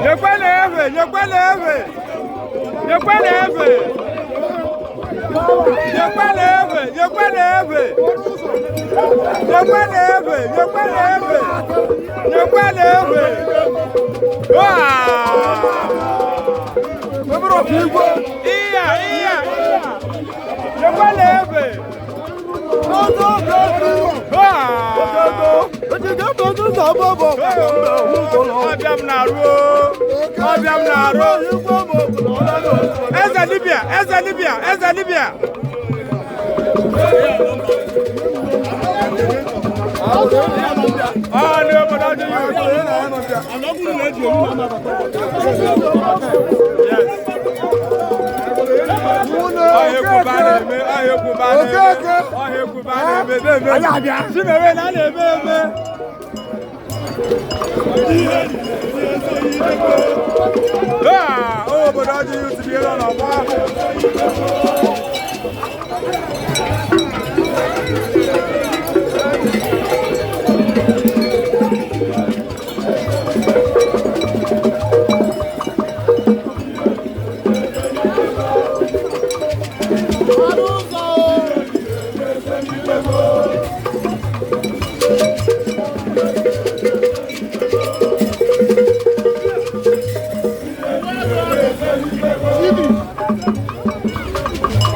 Nyekwe na-efe, nyekwe na-efe. Nyekwe na-efe. Nyekwe na-efe, nyekwe na-efe. Nyekwe na-efe, nyekwe na-efe. Nyekwe na-efe. Waa! Iya, iya, iya. Nyekwe na-efe. Waa! Ọbịa m na-arụ o. Ọbịa m na-arụ. Eze Libya, eze Libya, eze Libya. Ọ ndị obodo dị ya. Ọhịa egwu ba na-eme, ọhịa egwu ba na-eme, ọhịa egwu ba na-eme, na-eme. Chimewe na na-eme eme. Ah, obodo ọjị youth bi nọ n'ọgbọ.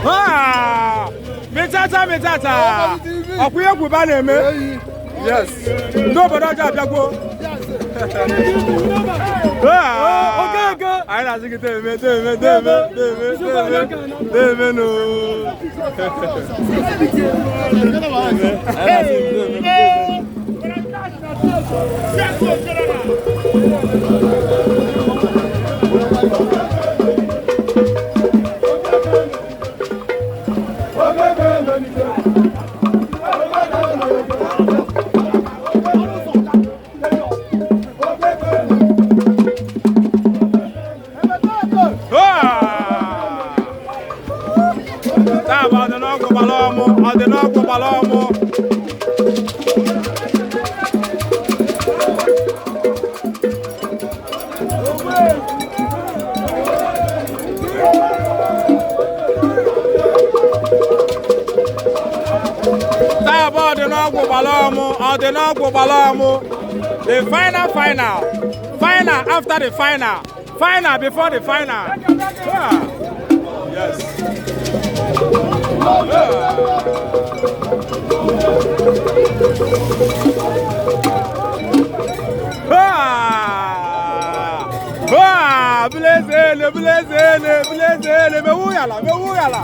Ah! Metata metata. Ọkwa ihe egwu ba na-eme. Yes. Ndị obodo ọjọọ abịagwo. Ah! Anyị na-asị gị deme deme deme deme deme deme no. Anyị na-asị gị deme deme. Ah! Taa bụ ọdịnọgwụ gbara ọmụ, ọdịnọgwụ gbara ọmụ. Taa bụ ọdịnọgwụ gbara ọmụ, ọdịnọgwụ gbara ọmụ. The final final, final after the final, final before the final. Ah. Yes. Ah! Ah! Blezele, blezele, blezele, mewu yala, mewu yala.